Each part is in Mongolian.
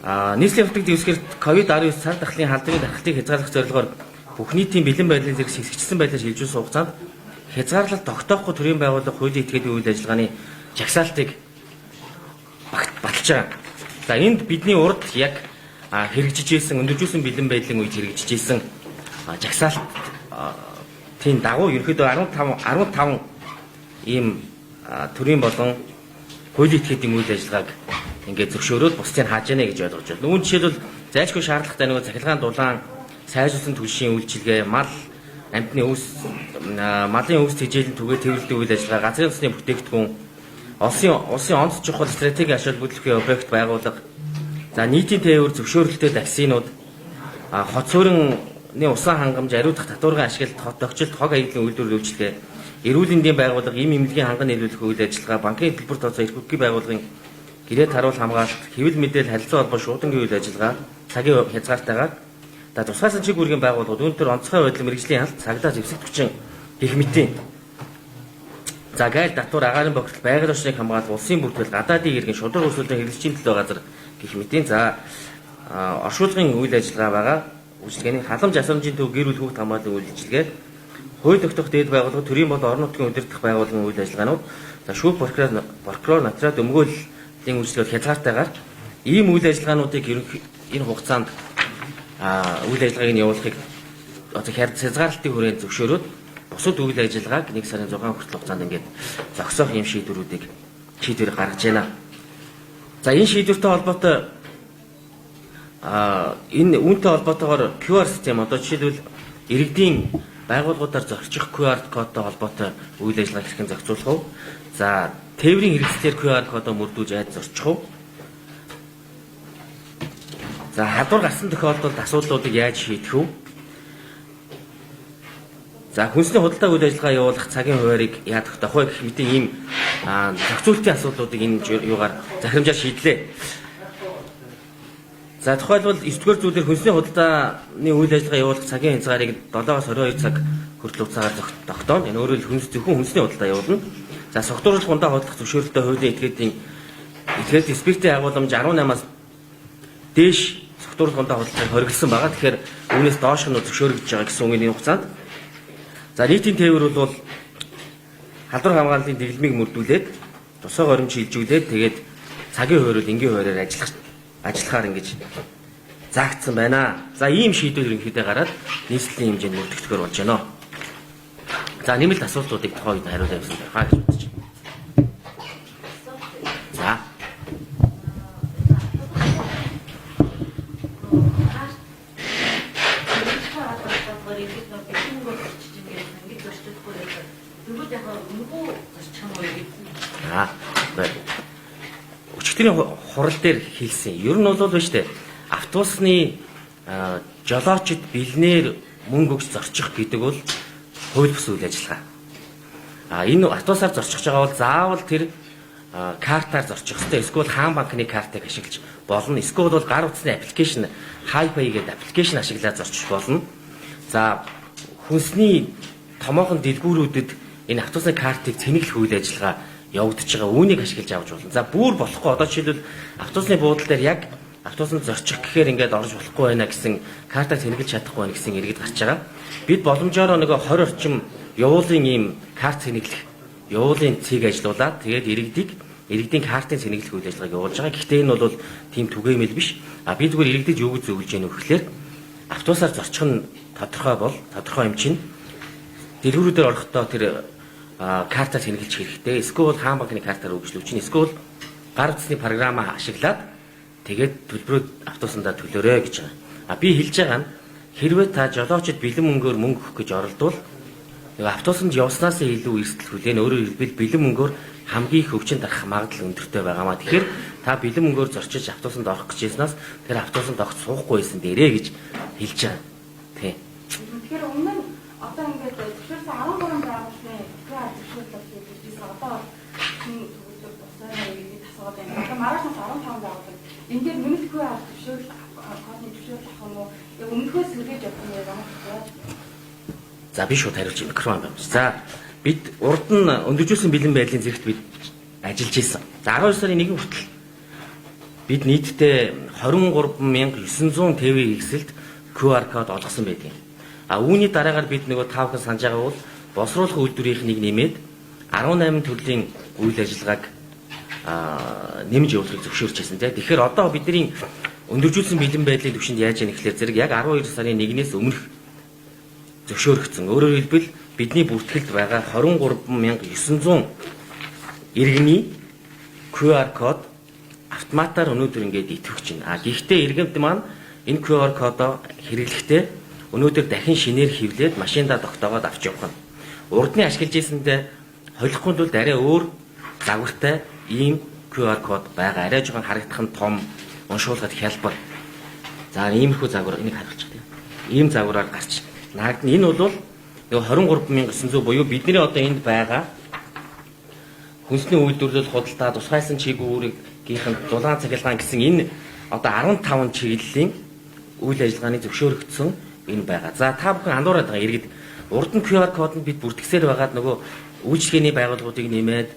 Нийслэлийн нутаг дэвсгэрт COVID-19 цар тахлын халдварын тархалтыг хязгаарлах зорилгоор бүх нийтийн бэлэн байдлын зэрэг хэсэгчсэн байдлаар шилжүүлсэн хугацаанд хязгаарлалт тогтоохгүй төрийн байгууллага хуулийн этгээдийн үйл ажиллагааны жагсаалтыг баталж байгаа. За энд бидний урд яг хэрэгжижсэн өндөржүүлсэн бэлэн байдлын үед хэрэгжижсэн жагсаалтын дагуу ерөнхийдөө 15 ийм төрийн болон хуулийн этгээдийн үйл ажиллагааг ингээд зөвшөөрөөд бусдыг хааж яана гэж ойлгож байна. Үүн жишээлбэл зайлшгүй шаардлагатай нөгөө цахилгаан дулаан, сайжруулсан түлшийн үйлчилгээ, мал амьтны өвс, малын өвс тэжээлийн түгээ тээвэрлэлийн үйл ажиллагаа, газрын тосны бүтээгдэхүүн, улсын онц чухал стратегийн ач холбогдолтой объект байгууллага, за нийтийн тээвэр зөвшөөрлөлтэй таксинууд, хот суурины усан хангамж, ариутгах татваргын ашиглалт, хот тохижилт, хог аяглалын үйлдвэрлэл үйлчилгээ, эрүүл мэндийн байгууллага, эм эмнэлгийн ханган нийлүүлэх үйл ажиллагаа, банкны төлбөр тооцоо, эрх мэдлийн байгууллагын гэрээ таруул хамгаалалт, хэвлэл мэдээлэл, харилцаа холбоо, шуудангийн үйл ажиллагаа цагийн хязгаартайгаар за тусгаарласан чиг үүргийн байгууллагууд үүн төр онцгой байдал мэргэжлийн хяналт, цагдаа зэвсэг хүчин гэх мэтийн. За гайл татвар, агаарын бохирдол, байгаль орчныг хамгаалах, улсын бүртгэл, гадаадын иргэн, шударга өрсөлдөөн хэрэглэгчийн төлөө газар гэх мэтийн. За оршуулгын үйл ажиллагаа байгаа. Үйлчилгээний халамж асрамжийн төв, гэр бүл хүүхд хамгааллын үйл ажиллагаа, хууль тогтоох дээд байгууллага, төрийн болон орон нутгийн удирдах байгууллагын үйл ажиллагаанууд, за шүүх прокурор, нотариат өмгөөллийн үйлчилгээг хязгаартайгаар ийм үйл ажиллагаануудыг ерөнхий энэ хугацаанд үйл ажиллагааг нь явуулахыг одоо хязгаарлалтын хүрээнд зөвшөөрөөд бусад үйл ажиллагааг 1 сарын 6 хүртэл хугацаанд ингээд зогсоох юм шийдвэр гаргаж байна. За энэ шийдвэртэй холбоотой энэ үүнтэй холбоотойгоор QR систем одоо жишээлбэл иргэдийн байгууллагуудаар зорчих QR кодтой холбоотой үйл ажиллагаа хэрхэн зохицуулах вэ? За тээврийн хэрэгслээр QR кодоо мөрдүүлж яаж зорчих вэ? За халдвар гарсан тохиолдолд асуудлуудыг яаж шийдэх вэ? За хүнсний худалдаа үйл ажиллагаа явуулах цагийн хуваарийг яаж тогтоох вэ гэх мэт ийм зохицуултын асуудлуудыг энэ юугаар захирамжаар шийдлээ. За тухайлбал 9-р зүйлээр хүнсний худалдааны үйл ажиллагаа явуулах цагийн хязгаарыг 7-оос 22 цаг хүртэл хугацаагаар тогтооно. Энэ өөрөөр хэлбэл зөвхөн хүнсний худалдаа явуулна. За согтууруулах хундаа худлах зөвшөөрөлтөй хуулийн этгээдийн этгээд спиртийн агуулмж 18-аас дээш согтууруулах хундаа худлахыг хориглосон байгаа. Тэгэхээр үүнээс доошх нь зөвшөөрөгдөж байгаа гэсэн үг энэ хугацаанд. За нийтийн тээвэр бол халдвар хамгааллын дэглэмийг мөрдүүлээд тусгай горимч шилжүүлээд тэгээд цагийн хуваарь энгийн хуваараар ажиллахаар ингэж заагдсан байна. За ийм шийдвэр ерөнхийдөө гараад нийслэлийн хэмжээнд мөрдөгдөхөөр болж байна. За нэмэлт асуултуудыг тухайн үед хариулаа явсан байх гэж бодож байна. За. Өчигдрийн хурал дээр хэлсэн. Ер нь бол биш үү? Автобусны жолоочид бэлнээр мөнгө өгч зорчих гэдэг бол хууль бус үйл ажиллагаа. Энэ автобусаар зорчих байгаа бол заавал тэр картаар зорчих хэрэгтэй. Эсвэл хаан банкны картыг ашиглаж болно. Эсвэл бол гар утасны аппликейшн HiPay гэдэг аппликейшн ашиглаад зорчих болно. За хүнсний томоохон дэлгүүрүүдэд энэ автобусны картыг цэнэглэх үйл ажиллагаа явагдаж байгаа. Үүнийг ашиглаж авч болно. За бүр болохгүй одоо жишээлбэл автобусны буудал дээр яг автобусанд зорчих гэхээр ингээд орж болохгүй байна гэсэн картаа цэнэглэж чадахгүй байна гэсэн иргэд гарч байгаа. Бид боломжоор нөгөө 20 орчим явуулын ийм карт цэнэглэх явуулын цэг ажилуулад тэгээд иргэдийн картын цэнэглэх үйл ажиллагааг явуулж байгаа. Гэхдээ энэ бол тийм түгээмэл биш. Би зүгээр иргэдэд юу гэж зөвлөж яах вэ гэхээр автобусаар зорчих нь тодорхой бол тодорхой юм чинь дэлгүүрүүдээр орохдоо тэр картаа цэнэглэж хэрэгтэй. Эсвэл хаан банкны картаар өгчлөв чинь эсвэл гар утасны програм ашиглаад тэгээд төлбөрөө автобусандаа төлөөрэй гэж байгаа. Би хэлж байгаа нь хэрвээ та жолоочид бэлэн мөнгөөр мөнгө өгөх гэж оролдвол нөгөө автобусанд явснаас илүү эрсдэл хүлээн. Өөрөөр хэлбэл бэлэн мөнгөөр хамгийн их өвчин дарах магадлал өндөртэй байгаамаа. Тэгэхээр та бэлэн мөнгөөр зорчиж автобусанд орох гэж байснаас тэр автобусанд огт суухгүй байсан дээрээ гэж хэлж байгаа. Тий. Тэгэхээр өмнө нь одоо ингээд зөвшөөрсөн 13 байгууллагын QR зөвшөөрлөл хийж байсан. Одоо шинэ төгөлдөр бусаар иргэд асууад байна. Одоо маргааш нас 15 байгууллага. Энэ дээр нэмэлт QR зөвшөөрөл кодны зөвшөөрөл авах юм уу? Яг өмнөхөөс сэргээж явах юм яг ямар яаж? За би шууд хариулж микрофон байна. За бид урд нь өндөржүүлсэн бэлэн байдлын зэрэгт бид ажиллаж исэн. За 12 сарын 1 хүртэл Бид нийтдээ 23,900 ТV хэсэлд QR код олгосон байдаг. А үүний дараагаар бид нөгөө та бүхэн санаж байгаа бол босруулах үйлдвэрийнх нэг нэмээд 18 төрлийн үйл ажиллагааг нэмж явуулахыг зөвшөөрч байсан тийм. Тэгэхээр одоо бидний өндөржүүлсэн бэлэн байдлын түвшинд яаж яах гэхээр зэрэг яг 12 сарын 1-ээс өмнөх зөвшөөрөгдсөн. Өөрөөр хэлбэл бидний бүртгэлд байгаа 23,900 иргэний QR код автоматар өнөөдөр ингээд итгэвч байна. А гэхдээ иргэнт маань энэ QR кодоо хэрэглэхдээ өнөөдөр дахин шинээр хэвлээд машиндаа тогтоогоод авч явах нь. Урдны ашиглаж ийсэндээ холихгүй тулд арай өөр загвартай ийм QR код байгаа. Арай жоохон харагдах нь том, уншуулгад хялбар. За иймэрхүү загвар энийг харуулчих тийм. Ийм загвараар гарч наагдана. Энэ бол нөгөө 23,900 буюу бидний одоо энд байгаа хүнсний үйлдвэрлэл, худалдаа, тусгайлсан чиг үүргийнхэн дулаан цахилгаан гэсэн энэ одоо 15 чиглэлийн үйл ажиллагааны зөвшөөрөгдсөн энэ байгаа. За та бүхэн андуураад байгаа иргэд урд нь QR кодод бид бүртгэсээр байгаад нөгөө үйлчилгээний байгууллагуудыг нэмээд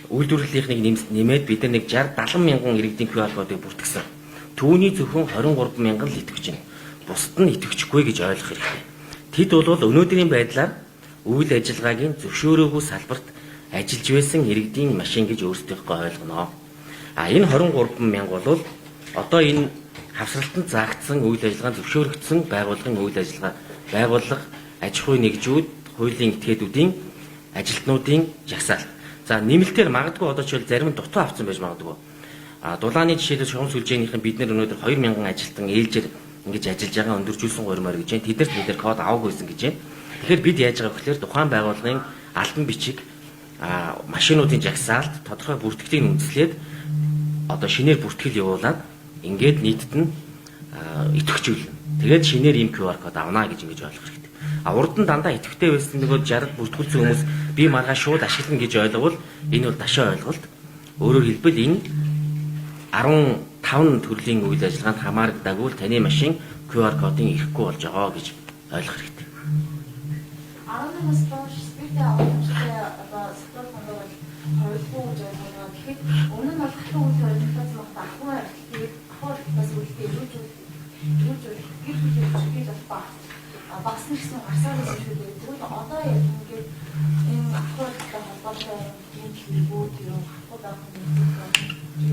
үйлдвэрлэлийнхнийг нэмээд бид нар нэг 60 70 мянган иргэдийн QR кодыг бүртгэсэн. Түүний зөвхөн 23 мянган л итгэж байна. Бусд нь итгэжгүй гэж ойлгох хэрэгтэй. Тэд бол өнөөдрийн байдлаар үйл ажиллагаагийн зөвшөөрөөгүй салбарт ажиллаж байсан иргэдийн машин гэж өөрсдийнхөө ойлгоно. А энэ 23 мянга бол одоо энэ хавсралтанд заагдсан үйл ажиллагаанд зөвшөөрөгдсөн байгууллагын үйл ажиллагаа, байгууллага, аж ахуйн нэгжүүд, хуулийн этгээдүүдийн ажилтнуудын жагсаалт. За нэмэлтээр магадгүй одоо жишээл зарим нь дутуу авсан байж магадгүй. А дулааны жишээлбэл шугам сүлжээнийхэн бид нар өнөөдөр 2000 ажилтан ээлжээр ингэж ажиллаж байгаа өндөржүүлсэн гуйрмаар гэж байна. Тэднэрт бид нар код аваагүйсэн гэж байна. Тэгэхээр бид яаж байгаа гэхээр тухайн байгууллагын албан бичиг, машинуудын жагсаалт, тодорхой бүртгэлийг үндэслээд одоо шинээр бүртгэл явуулаад ингээд нийтэд нь идэвхжүүлнэ. Тэгээд шинээр ийм QR код авна гэж ингэж ойлгох хэрэгтэй. А урд нь дандаа идэвхтэй байсан нөгөө 60 бүртгүүлсэн хүмүүс би маргааш шууд ашиглана гэж ойлговол энэ бол дашаа ойлголт. Өөрөөр хэлбэл энэ 15 төрлийн үйл ажиллагаанд хамаарагдаагүй л таны машин QR кодын ирэхгүй болж байгаа гэж ойлгох хэрэгтэй. 18-аас доош спиртийн агуулмжтай одоо сатуур хоног бол хоригдгүй гэж ойлгоод байгаа. Тэгэхэд өмнө нь бол хатуу үйл хоригдсон багт ахуй арилтыг ахуй арилтаас үүдэлтэй эргүүлжүүлэх гэр бүлийн хүчирхийлж болох багасна гэсэн гарсаар байсан шүү дээ. Тэгвэл одоо яг ингээд энэ ахуй арилттай холбоотой гэмт хэрэгүүд юу хатуу байх нь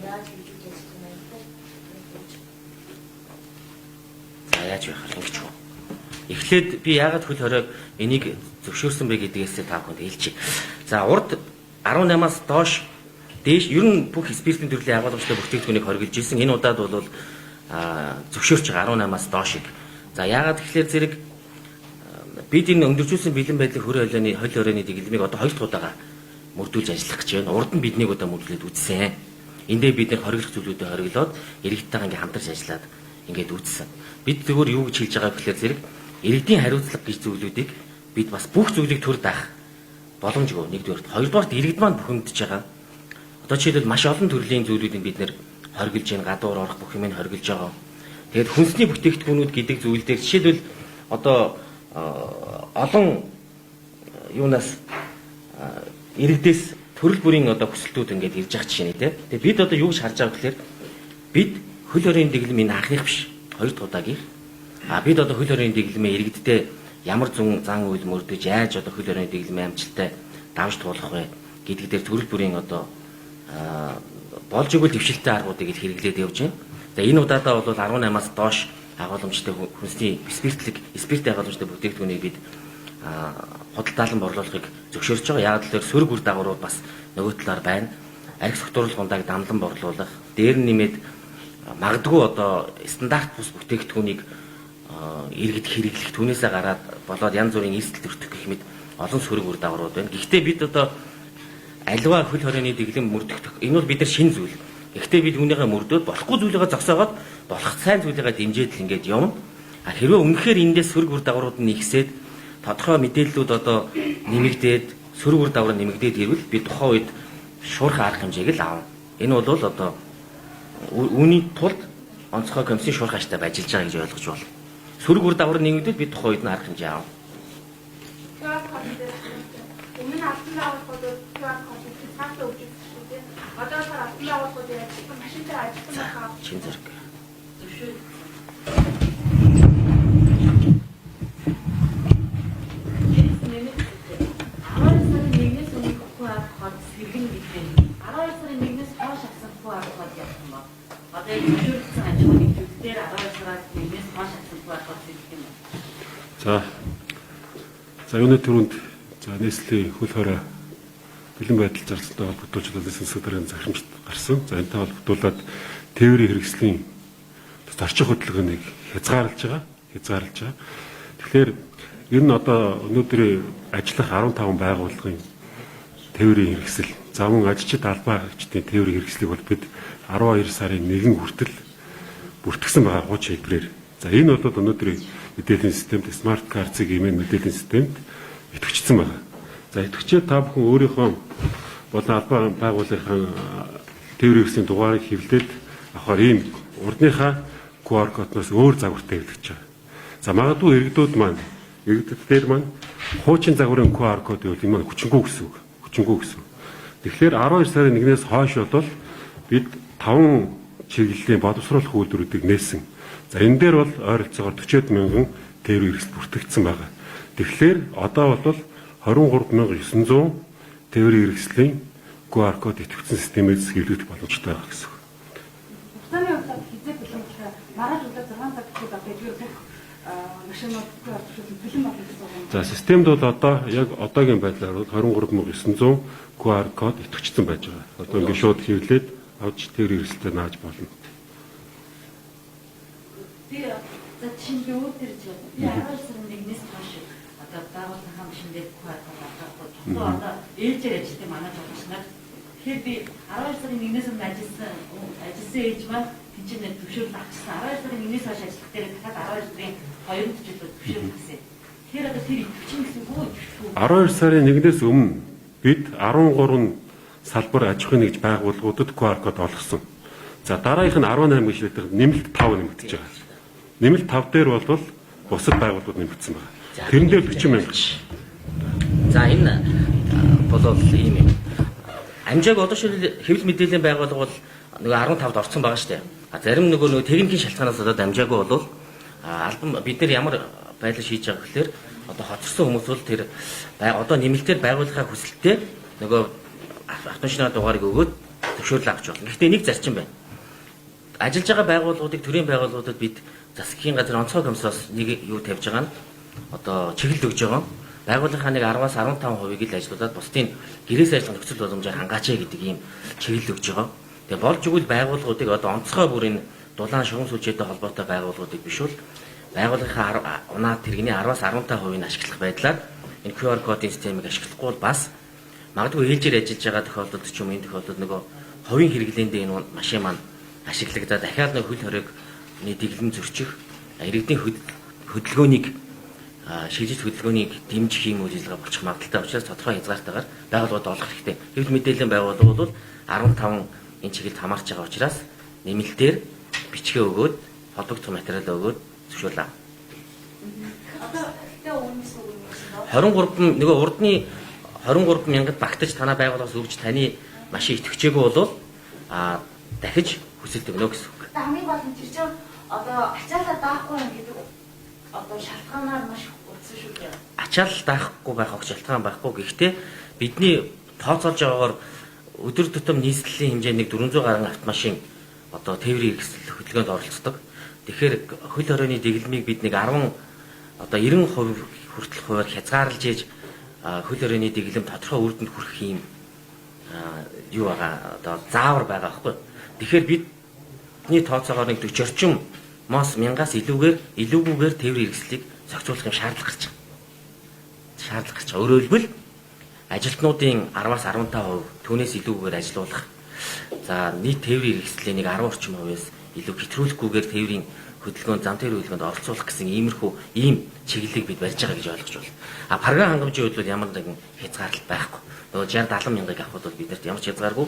яаж хэрэгжүүлж ажиллаж байна вэ? За яаж байх вэ ингэж үү? Эхлээд би яагаад хөл хориог энийг зөвшөөрсөн бэ гэдгээсээ та бүхэнд хэлчихье. За урд 18-аас доош дээш ер нь бүх спиртийн төрлийн агуулгачтай бүтээгдэхүүнийг хоригдож исэн. Энэ удаад бол зөвшөөрч байгаа 18-аас доошийг. За яагаад тэгэхээр зэрэг бид энэ өндөржүүлсэн бэлэн байдлын хөл хорионы дэглэмийг одоо хоёр дахь удаага мөрдүүлж ажиллах гэж байна. Урд нь бид нэг удаа мөрдүүлээд үзсэн. Эндээ бид нэр хориглох зүйлүүдээ хориглоод иргэдтэйгээ ингээ хамтарч ажиллаад ингээд үзсэн. Бид зөвхөн юу гэж хэлж байгаа гэхээр зэрэг иргэдийн хариуцлага гэж зүйлүүдийг бид бас бүх зүйлийг төр даах боломжгүй. Нэгдүгээрт, хоёрдугаарт иргэд маань бухимдж байгаа. Одоо жишээлбэл маш олон төрлийн зүйлүүдийг бид нэр хоригдж байна, гадуур орох бүх юм нь хоригдж байгаа. Тэгээд хүнсний бүтээгдэхүүнүүд гэдэг зүйл дээр жишээлбэл одоо олон юунаас иргэдээс төрөл бүрийн одоо хүсэлтүүд ингээд ирж байгаа жишээ нэ. Тэгээд бид одоо юу гэж харж байгаа гэхээр бид хөл хорийн дэглэм энэ анхных биш. Хоёр дахь удаагийнх. А бид одоо хөл хорийн дэглэмээ иргэдтэй ямар зүүн зан үйл мөрдөж яаж одоо хөл хорийн дэглэмээ амжилттай давж туулах вэ гэдэг дээр төрөл бүрийн одоо болж игэл дэвшилтэй аргуудыг л хэрэглээд явж байна. За энэ удаадаа бол 18-аас доош агуулмжтай хүнсний спирттэй агуулмжтай бүтээгдэхүүнийг бид худалдаалан борлуулахыг зөвшөөрч байгаа. Яг л сөрөг үр дагаврууд бас нөгөө талаар байна. Арх согтууруулах ундааг дамлан борлуулах, дээр нь нэмээд магадгүй одоо стандарт бус бүтээгдэхүүнийг иргэд хэрэглэх, түүнээсээ гараад болоод янз бүрийн эрсдэл төртөх гэх мэт олон сөрөг үр дагаврууд байна. Гэхдээ бид одоо альва хөл хорионы дэглэм мөрдөх энэ бол бид нар шинэ зүйл. Гэхдээ бид үүнийхээ мөрдөөд болохгүй зүйлийгээ зогсоогоод болох сайн зүйлийгээ дэмжиж л ингээд явна. А хэрвээ үнэхээр эндээс сөрөг үр дагаврууд нь ихсээд тодорхой мэдээллүүд одоо нэмэгдээд сөрөг үр дагавар нэмэгдээд ирвэл бид тухайн үед шуурхай арга хэмжээг л авна. Энэ бол одоо үүний тулд онцгой комиссийн шуурхай штаб ажиллаж байгаа гэж ойлгож байна. Сөрөг үр дагавар нэмэгдвэл бид тухайн үед нь арга хэмжээ авна. QR код дээр өмнө нь албан байгууллагууд QR кодыг хязгаартай өгч ирсэн шүү дээ. Одоо болохоор Албан байгууллагуудын ажилтан машин дээр ажилтан байхаа Чин зэрэг. Зөвшөөрөгдсөн. Дээрээс нэмэлт 12 сарын 1-ээс өмнөх QR код сэргэн гэдэг нь 12 сарын 1-ээс хойш авсан QR код яах юм бэ? Одоо яг зөвшөөрөгдсөн аж ахуйн нэгжүүд дээр 12 сараас 1-ээс хойш авсан QR код сэргэх юм байна. За юуны түрүүнд за нийслэлийн хөл хорой бэлэн байдал зарлалтай холбогдуулж нийслэлийн засаг даргын захирамжт гарсан. За энэтэй холбогдуулаад тээврийн хэрэгслийн зарчих хөдөлгөөнийг хязгаарлаж байгаа. Тэгэхээр ер нь одоо өнөөдрийн ажиллах 15 байгууллагын тээврийн хэрэгсэл, за мөн ажилчид албан ажилчдын тээврийн хэрэгслийг бол бид 12 сарын 1 хүртэл бүртгэсэн байгаа хуучин хэлбэрээр. За энэ бол өнөөдрийн мэдээллийн системд смарт карт гэмээр мэдээллийн системд идэвхжсэн байгаа. За идэвхжээ та бүхэн өөрийнхөө болон албан байгууллагын тээврийн хэрэгслийн дугаарыг хэвлээд авахар ийм урдныхаа QR кодноос өөр загвартай хэвлэгдэж байгаа. За магадгүй иргэдүүд маань иргэдэд дээр маань хуучин загварын QR код гэвэл энэ маань хүчингү гэсэн үг. Хүчингү гэсэн. Тэгэхээр 12 сарын 1-ээс хойш бол бид 5 чиглэлийн боловсруулах үйлдвэрүүдийг нээсэн. За энэ дээр бол ойролцоогоор 40 мянган тээврийн хэрэгсэл бүртгэгдсэн байгаа. Тэгэхээр одоо бол 23,900 тээврийн хэрэгслийн QR код идэвхжсэн системээр хэвлэгдэх боломжтой байгаа гэсэн үг. Хугацааны хувьд хизээ бэлэн болохоор маргааш өдөр 6 цаг гэхэд одоо эдгээр бүх машинууд QR код бэлэн болно гэсэн үг. За системд бол одоо яг одоогийн байдлаар бол 23,900 QR код идэвхжсэн байж байгаа. Одоо ингээд шууд хэвлээд авч тээврийн хэрэгсэлтэй нааж болно. Би за чинь би өөр төр чи би 12 сарын 1-ээс хойш одоо байгууллагын машин дээр QR код авахгүй. Чухал одоо ээлжээр ажилладаг манай жолооч нар. Тэгэхээр би 12 сарын 1-ээс өмнө ажилласан ээлж маань тэнцэнэ зөвшөөрөл авчихсан. 12 сарын 1-ээс хойш ажиллах дээр дахиад 12 сарын 2-нд жилүүд зөвшөөрөл авсан. Тэгэхээр одоо тэр идэвхжин гэсэн үг үү? Идэвхжгүй. 12 сарын 1-ээс өмнө бид 13 салбар аж ахуйн нэгж байгууллагуудад QR код олгосон. За дараагийнх нь 18 гэж хэлдэг нэмэлт 5 нэмэгдэж байгаа. Нэмэлт 5 дээр бол бусад байгууллагууд нэмэгдсэн байгаа. Тэрэн дээр 40 мянга. За энэ бол ийм юм. Амжааг одоо шил хэвлэл мэдээллийн байгууллага бол нөгөө 15-д орцсон байгаа шүү дээ. А зарим нөгөө техникийн шалтгаанаас болоод амжаагүй бол албан бид нар ямар байдлаар шийдэж байгаа гэхээр одоо хоцорсон хүмүүс бол тэр одоо нэмэлтээр байгууллагын хүсэлтээр нөгөө автомашины дугаарыг өгөөд зөвшөөрөл авч болно. Гэхдээ нэг зарчим байна. Ажиллаж байгаа байгууллагуудыг төрийн байгууллагуудад бид засгийн газар онцгой комиссоос нэг юу тавьж байгаа нь одоо чиглэл өгж байгаа. Байгууллагынхаа нэг 10-аас 15%-ийг л ажилуулад бусдын гэрээс ажиллах нөхцөл боломжоор хангаач гэдэг ийм чиглэл өгж байгаа. Тэгээ болж игэл байгууллагуудыг одоо онцгой бүр энэ дулаан шугам сүлжээтэй холбоотой байгууллагуудыг биш бол байгууллагынхаа унаа тэрэгний 10-аас 15%-ийг ашиглах байдлаар энэ QR кодын системийг ашиглахгүй бол бас магадгүй ээлжээр ажиллаж байгаа тохиолдолд ч юм энэ тохиолдолд нөгөө хувийн хэрэглээндээ энэ машин маань ашиглагдаад дахиад нэг хөл хориг дэглэм зөрчих иргэдийн хөдөлгөөнийг шилжилт хөдөлгөөнийг дэмжих юм үйл ажиллагаа болчих магадлалтай учраас тодорхой хязгаартайгаар байгууллагууд олох хэрэгтэй. Хэвлэл мэдээллийн байгууллага бол 15 энэ чиглэлд хамаарч байгаа учраас нэмэлтээр бичгээ өгөөд холбогдох материал өгөөд зөвшөөрлөө. Одоо гэтээ өмнө гэсэн үг юм байна. 23 нөгөө урдны 23 мянгад багтаж танаа байгууллагаас өгж таны машин идэвхжээгүй бол дахиж хүсэлт өгнө гэсэн үг. Хамгийн гол нь тэр чинь одоо ачаалаа даахгүй юм гэдэг одоо шалтгаанаар маш их утсан шүү дээ. Ачаал даахгүй байх огт шалтгаан байхгүй. Гэхдээ бидний тооцоолж байгаагаар өдөр тутам нийслэлийн хэмжээнд 400 гаруй автомашин одоо тээврийн хэрэгсэл хөдөлгөөнд оролцдог. Тэгэхээр хөл хорионы дэглэмийг бид нэг 10 одоо 90% хүртэл хувиар хязгаарлаж ээж хөл хорионы дэглэм тодорхой үр дүнд хүрэх юм юу байгаа одоо заавар байгаа байхгүй. Тэгэхээр бидний тооцоогоор нэг 40 орчим мос мянгаас илүүгүйгээр тээврийн хэрэгслийг зохицуулах юм шаардлага гарч байгаа. Шаардлага гарч байгаа. Өөрөөр хэлбэл ажилтнуудын 10-аас 15% түүнээс илүүгээр ажилуулах. За нийт тээврийн хэрэгслийн нэг 10 орчим хувиас илүү хэтрүүлэхгүйгээр тээврийн хөдөлгөөнд зам тээврийн хөдөлгөөнд оролцуулах гэсэн иймэрхүү ийм чиглэлийг бид барьж байгаа гэж ойлгож байна. А програм хангамжийн хувьд бол ямар нэгэн хязгаарлалт байхгүй. Нөгөө 60 70 мянгыг авахд бол биднэрт ямар ч хязгааргүй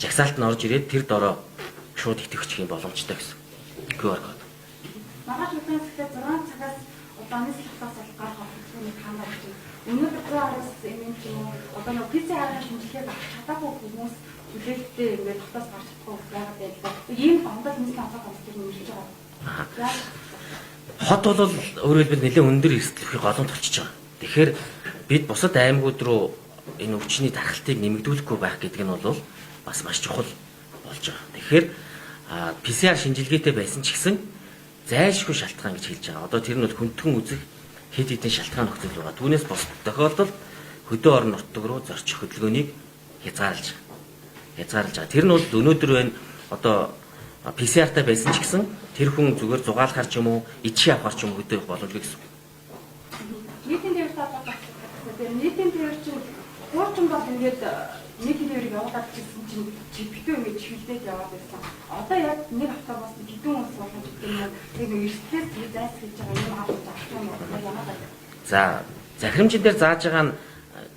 жагсаалт нь орж ирээд тэр дороо шууд итгэвчих юм боломжтой гэсэн. QR код. Маргааш өдрөөс эхлээд 6 цагаас Одоо нийслэл хотоос бол гарах хөдөлгөөний хандаа гэж. Өнөөдөр 119 юм ч юм уу одоо нэг PCR-ын шинжилгээг авч чадаагүй хүмүүс хүлээлттэй ингээд хотоос гарч чадахгүй байгаад байлаа. Ийм гомдол нийслэлийн онцгой комиссээр нэмж байгаа. Хот бол өөрөөр хэлбэл нэлээд өндөр эрсдэл голомт болчихж байгаа. Тэгэхээр бид бусад аймагуд руу энэ өвчний тархалтыг нэмэгдүүлэхгүй байх гэдэг нь бол бас маш чухал болж байгаа. Тэгэхээр PCR шинжилгээтэй байсан ч гэсэн зайлшгүй шалтгаан гэж хэлж байгаа. Одоо тэр нь бол хүндхэн үзэх хэд хэдэн шалтгаан нөхцөл байгаа. Түүнээс бус тохиолдолд хөдөө орон нутаг руу зорчих хөдөлгөөнийг хязгаарлаж байгаа. Тэр нь бол өнөөдөр байна одоо PCR-тай байсан ч гэсэн тэр хүн зүгээр зугаалахар ч юм уу, ичхи авахар ч юм уу хөдөө явах боломжгүй гэсэн. Нийтийн тээвэр талаар тэр нийтийн тээвэр чинь хуучин бол ингээд нийтийн тээврийг явуулаад гэсэн чинь чиптэй ингээд чиглээд яваад байсан. Одоо яг нэг автобус хэдэн хүн суулгаж гэдэг юм яг нэг эрсдлээс зайлсхийж байгаа юм авч авч юм уу ямар байна. За, захирамжин дээр зааж байгаа нь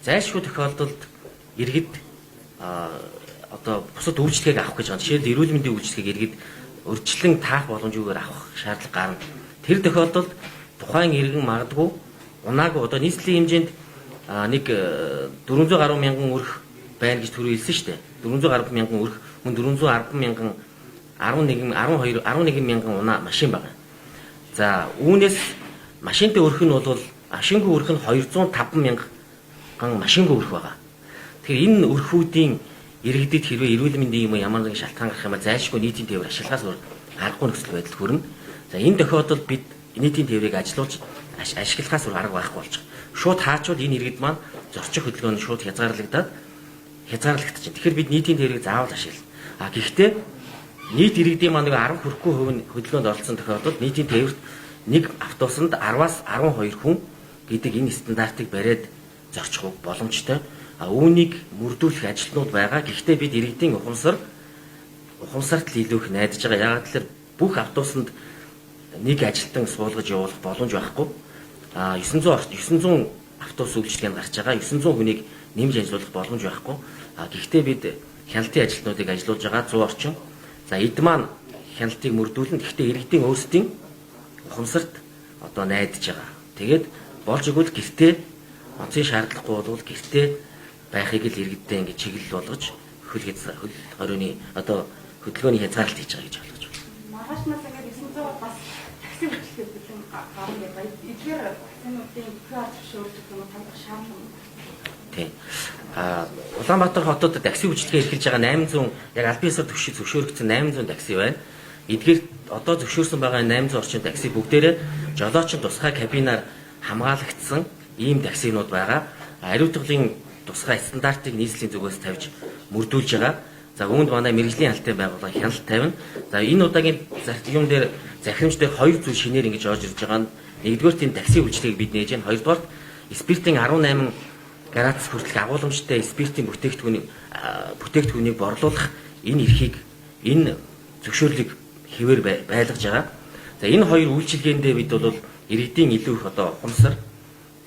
зайлшгүй тохиолдолд иргэд одоо бусад үйлчлэгийг авах гэж байгаа. Жишээлбэл эрүүл мэндийн үйлчлэгийг иргэд урьдчилан таах боломжгүйгээр авах шаардлага гарна. Тэр тохиолдолд тухайн иргэн магадгүй унаагүй одоо нийслэлийн хэмжээнд нэг 400 гаруй мянган өрх байна гэж түрүү хэлсэн шүү дээ. 400 гаруй мянган өрх мөн 410 мянган 11 12 11 мянган унаа машин байгаа. За үүнээс машинтай өрх нь бол машингүй өрх нь 205 мянган машингүй өрх байгаа. Тэгэхээр энэ өрхүүдийн иргэдэд хэрвээ эрүүл мэндийн юм ямар нэгэн шалтгаан гарах юм ба зайлшгүй нийтийн тээвэр ашиглахаас өөр аргагүй нөхцөл байдал хүрнэ. За энэ тохиолдолд бид нийтийн тээврийг ажилуулж ашиглахаас өөр арга байхгүй болж байгаа. Шууд хаачвал энэ иргэд маань зорчих хөдөлгөөн нь шууд хязгаарлагдчихэв. Тэгэхээр бид нийтийн тээврийг заавал ашиглана. А гэхдээ нийт иргэдийн маань нэг 10 хүрэхгүй хувь нь хөдөлгөөнд оролцсон тохиолдолд нийтийн тээврт нэг автобусанд 10-аас 12 хүн гэдэг энэ стандартыг бариад зорчих боломжтой. А үүнийг мөрдүүлэх ажилтнууд байгаа. Гэхдээ бид иргэдийн ухамсарт л илүү их найдаж байгаа. Яагаад гэвэл бүх автобусанд нэг ажилтан суулгаж явуулах боломж байхгүй. А 900 автобус үйлчилгээнд гарч байгаа. 900 хүнийг нэмж ажиллуулах боломж байхгүй. А гэхдээ бид хяналтын ажилтнуудыг ажиллуулж байгаа 100 орчим. За эд маань хяналтыг мөрдүүлнэ. Гэхдээ иргэдийн өөрсдийн ухамсарт одоо найдаж байгаа. Тэгээд болж игэл гэртээ онцгийн шаардлагагүй бол гэртээ байхыг л иргэдтэй ингэж чиглэл болгож хөл хорионы одоо хөдөлгөөний хязгаарлалт хийж байгаа гэж ойлгож байна. Маргаашнаас ингээд 900 бас такси үйлчлэхэд бэлэн гарна гэдэг. Эдгээр таксинуудын QR зөвшөөрч юм уу таних шаардлага. Тийм. А Улаанбаатар хотод такси үйлчилгээ эрхэлж байгаа 800 яг албан ёсоор зөвшөөрөгдсөн 800 такси байна. Эдгээр одоо зөвшөөрсөн байгаа 800 орчим такси бүгдээрээ жолоочин тусгай кабинаар хамгаалагдсан ийм таксинууд байгаа. Ариутгалын тусгай стандартыг нийслэлийн зүгээс тавьж мөрдүүлж байгаа. За үүнд манай мэргэжлийн хяналтын байгууллага хяналт тавина. За энэ удаагийн юм дээр захирамж дээр хоёр зүйл шинээр ингэж орж ирж байгаа нь нэгдүгээр тийм такси үйлчлэгийг бид нээж байна. Хоёрдугаар спиртийн 18 градус хүртэлх агуулмжтай спиртийн бүтээгдэхүүнийг борлуулах энэ эрхийг энэ зөвшөөрлийг хэвээр байлгаж байгаа. За энэ хоёр үйлчилгээндээ бид бол иргэдийн илүү их одоо ухамсар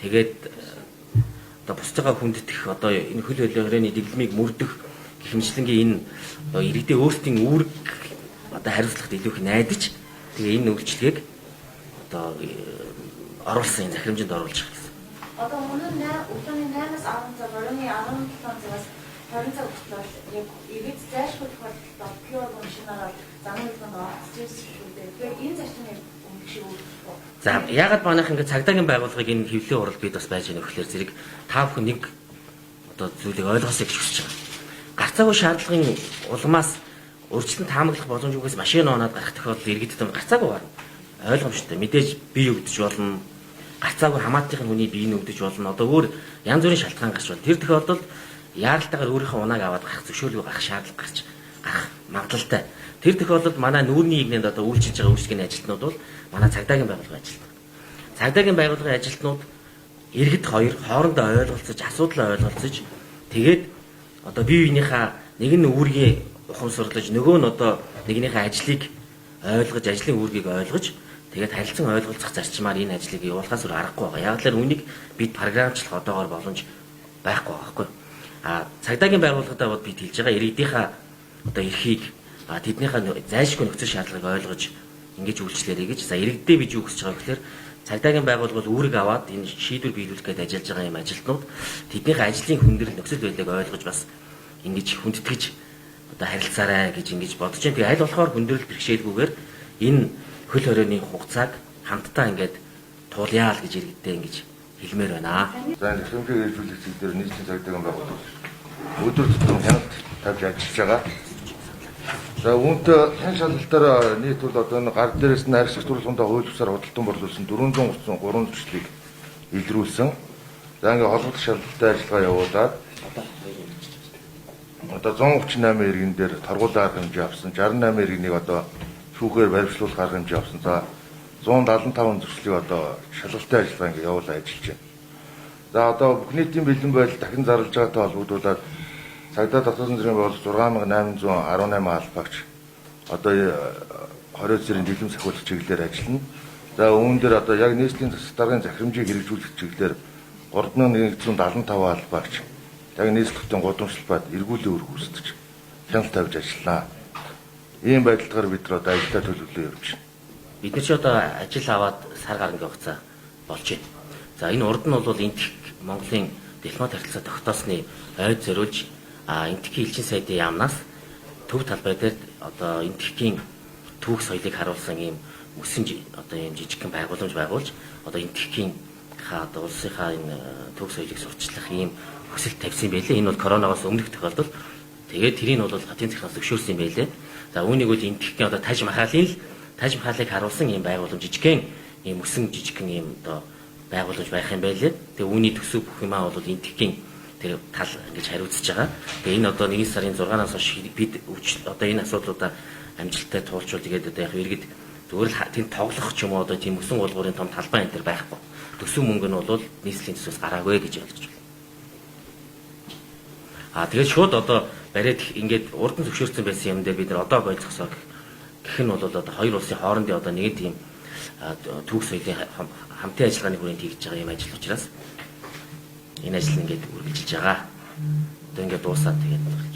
тэгээд одоо бусдыгаа хүндэтгэх одоо энэ хөл хорионы дэглэмийг мөрдөх гэх мэтчилэнгийн энэ одоо иргэдийн өөрсдийн үүрэг одоо хариуцлагад илүү их найдаж тэгээ энэ үйлчилгээг одоо оруулсан энэ захирамжинд оруулж байгаа гэсэн. Одоо өмнө нь өглөөний 8-аас 10 цаг, оройн 17 цагаас 20 цаг хүртэл яг иргэд зайлшгүй тохиолдолд QR машинаар замын хөдөлгөөнд оролцож ирсэн шүү дээ. Тэгэхээр энэ зарчим яг өмнөх шиг үүсэхгүй. За яагаад манайх ингээд цагдаагийн байгууллагыг энэ хэвлэлийн хурал бид бас байж байгаа нөхлөөр зэрэг та бүхэн нэг одоо зүйлийг ойлгосоо гэж хүсэж байгаа. Гарцаагүй шаардлагын улмаас урьдчилан таамаглах боломжгүйгээс машин оноод гарах тохиолдол иргэдэд гарцаагүй гарна. Ойлгомжтой. Мэдээж бие өвдөж болно. Гарцаагүй хамаатынхын хүний бие нүгдэж болно. Одоо өөр янз бүрийн шалтгаан гарч байна. Тэр тохиолдолд яаралтайгаар өөрийнхөө унааг аваад гарах зөвшөөрлгүй гарах шаардлага гарч гарах магадлалтай. Тэр тохиолдолд манай нүүрний игнэнд одоо үйлчилж байгаа үйлчилгээний ажилтнууд бол манай цагдаагийн байгууллагын ажилтнууд. Цагдаагийн байгууллагын ажилтнууд иргэд хоёр хоорондоо ойлголцож, асуудлаа ойлголцож тэгээд одоо бие биенийхээ нэг нь үүргийн ухамсарлаж, нөгөө нь одоо нэгнийхээ ажлыг ойлгож, ажлын үүргийг ойлгож тэгээд харилцан ойлголцох зарчмаар энэ ажлыг явуулахаас өөр аргагүй байгаа. Яг л үүнийг бид програмчлах одоогоор боломж байхгүй байгаа байхгүй. А цагдаагийн байгууллагадаа бол бид хэлж байгаа иргэдийнхаа одоо эрхийг тэднийхээ зайлшгүй нөхцөл шаардлагыг ойлгож ингэж үйлчлээрэй гэж. За иргэдээ бид юу хүсэж байгаа гэхээр Цагдаагийн байгууллага бол үүрэг аваад энэ шийдвэр биелүүлэх гээд ажиллаж байгаа юм ажилтнууд тэднийхээ ажлын хүндрэл нөхцөл байдлыг ойлгож бас ингэж хүндэтгэж одоо харилцаарай гэж ингэж бодож байна. Тэгээ аль болохоор хүндрэл бэрхшээлгүйгээр энэ хөл хорионы хугацааг хамтдаа ингээд туулъя л гэж иргэдтэй ингэж хэлмээр байна. За энэ захирамжийг хэрэгжүүлэх зэг дээр нийтийн цагдаагийн байгууллага өдөр тутам хяналт тавьж ажиллаж байгаа. За үүнтэй хэн шалгалтаараа нийт бол одоо энэ гар дээрээс нь арьсах турлахын хууль бусаар худалдан борлуулсан 433 зөрчлийг илрүүлсэн. За ингээ холбогдох шалгалттай ажиллагаа явуулаад одоо 138 иргэн дээр торгуулаа арга хэмжээ авсан, 68 иргэнийг одоо шүүхээр баримтлуулах арга хэмжээ авсан. За 175 зөрчлийг одоо шалгалтын ажиллагаа ингээ явуулаа ажиллаж байна. За одоо бүх нийтийн бэлэн байдал дахин зарлж байгаатай холбогдуулаад цагдаа дотоодын зэргийн байгууллага 6818 албагч одоо 20 зэргийн дэглэм сахиулах чиглэлээр ажиллана. За үүн дээр одоо яг нийслэлийн засаг даргын захирамжийг хэрэгжүүлэх чиглэлээр 3175 албагч яг нийслэл хотын гудамжлал бад эргүүлийн үүрэг гүйцэтгэж хяналт тавьж ажиллана. Ийм байдалтайгаар бид нар одоо ажлаа төлөвлөө явж байна. Бид нар ч одоо ажил аваад сар гарангийн хугацаа болж байна. За энэ урд нь бол Энэтхэг Монголын дипломат харилцаа тогтоосны ойд зориулж Энэтхэгийн элчин сайдын яамнаас төв талбай дээр одоо Энэтхэгийн түүх соёлыг харуулсан ийм мөсөн одоо ийм жижигхэн байгууламж байгуулж одоо Энэтхэгийн одоо улсынхаа энэ түүх соёлыг сурталчлах ийм хүсэл тавьсан байлээ. Энэ бол коронавигоос өмнөх тохиолдол. Тэгээд тэрийг нь бол хотын захираас зөвшөөрсөн юм байлээ. За үүнийг бол Энэтхэгийн одоо Таж Махалын л Таж Махалыг харуулсан ийм байгууламж жижигхэн ийм мөсөн жижигхэн ийм одоо байгууламж байх юм байлээ. Тэгээ үүний төсөв бүх юмаа бол Энэтхэгийн тэр тал ингэж хариуцж байгаа. Тэгээ энэ одоо 1 сарын 6-наас хойш бид одоо энэ асуудлуудаа амжилттай туулчвал тэгээд одоо яг иргэд зүгээр л тийм тоглох ч юм уу одоо тийм мөсөн гулгуурын том талбай энэ төр байхгүй. Төсөв мөнгө нь бол нийслэлийн төсвөөс гараагүй гэж ойлгож байна. А тэгээд шууд одоо бариад ингээд урд нь зөвшөөрсөн байсан юм дээр бид нар одоо болцсоо гэх нь бол одоо хоёр улсын хоорондын одоо нэг тийм түүх соёлын хамтын ажиллагааны хүрээнд хийж байгаа юм ажил учраас энэ ажил ингээд үргэлжилж байгаа. Одоо ингээд дуусаад тэгээд болж.